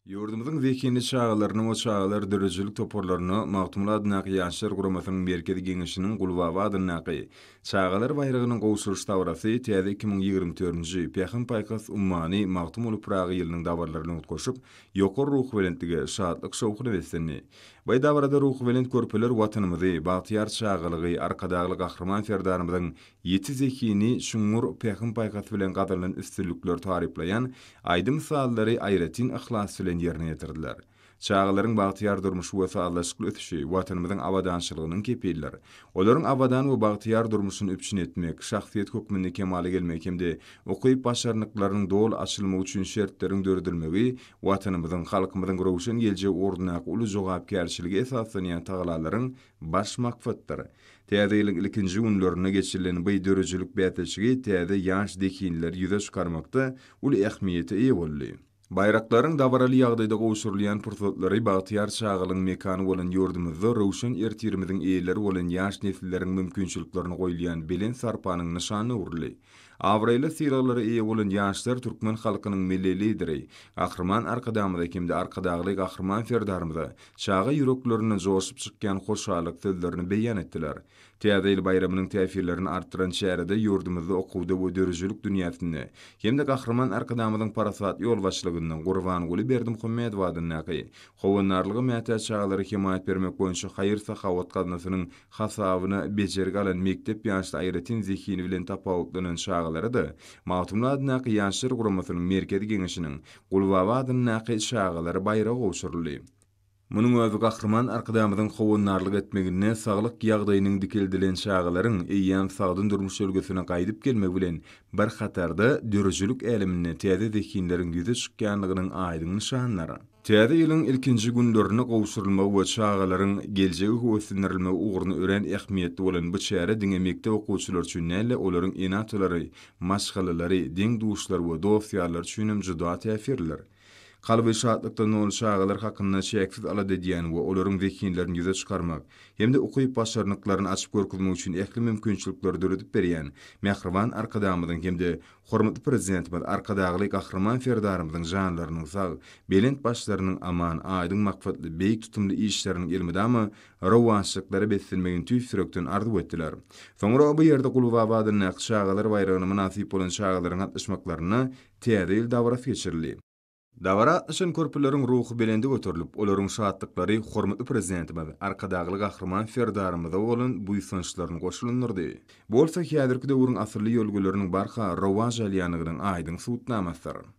Ýurdumyzyň zehinli çagalaryna we çagalar döredijilik toparlaryna Magtymguly adyndaky Ýaşlar guramasynyň Merkezi Geňeşiniň Gulbaba adyndaky Çagalar baýragynyň gowşuryş dabarasy täze 2024-nji Pähim-paýhas ummany Magtymguly Pyragy ýylynyň dabaralaryna utgaşyp, ýokary ruhubelentlige, şatlyk-şowhuna beslendi. Bu dabarada ruhubelent körpeler Watanymyzy, bagtyýar çagalygy, Arkadagly Gahryman Serdarymyzyň ýiti zehini, çuňňur pähim-paýhasy bilen gazanylan üstünlikleri taryplaýan aýdym-sazlary aýratyn yhlas bilen ýerine ýetirdiler. Çagalaryň bagtyýar durmuşy we sazlaşykly ösüşi Watanymyzyň abadançylygynyň kepilidir. Olaryň abadan we bagtyýar durmuşyny üpjün etmek, şahsyýet hökmünde kemala gelmegi hem-de ukyp-başarnyklarynyň doly açylmagy üçin şertleriň döredilmegi Watanymyzyň, halkymyzyň röwşen geljegi ugrundaky uly jogapkärçilige esaslanýan tagalalaryň baş maksadydyr. Täze ýylyň ilkinji günlerinde geçirilen by döredijilik bäsleşigi täze ýaş zehinleri ýüze çykarmakda uly ähmiýete eýe boldy. Baýraklaryň dabaraly ýagdaýda gowşurylýan pursatlary bagtyýar çagalygyň mekany bolan ýurdumyzda röwşen ertirimiziň eýeleri bolan ýaş nesilleriň mümkinçiliklerine goýulýan belent sarpanyň nyşanyna öwrüldi. Abraýly sylaglara eýe bolan ýaşlar türkmen halkynyň Milli Lideri Gahryman Arkadagymyza hem-de Arkadagly Gahryman Serdarymyza çaga ýüreklerinden joşup çykýan hoşallyk sözlerini beýan etdiler. Täze ýyl baýramynyň täsirlerini artdyran çärede ýurdumyzda okuwda we döredijilik dünýäsinde hem-de Gahryman Arkadagymyzyň parasatly ýolbaşçylygynda Gurbanguly Berdimuhamedow adyndaky Howandarlyga mätäç çagalara hemaýat bermek boýunça haýyr-sahawat gaznasynyň hasabyna bejergi alan mekdep ýaşly aýratyn zehini bilen tapawutlanan çagalara-da Magtymguly adyndaky Ýaşlar guramasynyň Merkezi Geňeşiniň Gulbaba adyndaky çagalar baýragy gowşuryldy. Munuň özi Gahryman Arkadagymyzyň howandarlyk etmeginde saglyk ýagdaýynyň dikeldilen çagalaryň eýýäm sagdyn durmuş ýörelgesine gaýdyp gelmegi bilen bir hatarda döredijilik äleminde täze zehinleriň ýüze çykýandygynyň aýdyň nyşanydyr. Täze ýylyň ilkinji günlerinde gowşurylmagy we çagalaryň geljegi höweslendirilmegi ugrunda örän ähmiýetli bolan bu çäre diňe mekdep okuwçylary üçin däl-de, olaryň ene-atalary, maşgalalary, deň-duşlary we dost-ýarlary üçinem juda täsirlidir. Kalby şatlykdan doly çagalar hakynda çäksiz alada edýän we olaryň zehinlerini ýüze çykarmak hem-de ukyp-başarnyklaryny açyp görkezmek üçin ähli mümkinçilikleri döredip berýän mähriban Arkadagymyzyň hem-de hormatly Prezidentimiz Arkadagly Gahryman Serdarymyzyň janlarynyň sag, belent başlarynyň aman, aýdyň maksatly, beýik tutumly işleriniň elmydama rowaçlyklara beslenmegini tüýs ýürekden arzuw etdiler. Soňra bu ýerde Gulbaba adyndaky çagalar baýragyna mynasyp bolan çagalaryň gatnaşmaklarynda Täze ýyl dabarasy geçirildi. Dabara gatnaşan körpeleriň ruhy belende göterilip, olaryň şatlyklary hormatly Prezidentimiz, Arkadagly Gahryman Serdarymyza bolan buýsançlaryny goşulandyrdy. Bu bolsa häzirki döwrüň asylly ýörelgeleriniň barha rowaç alýandygynyň aýdyň subutnamasydyr.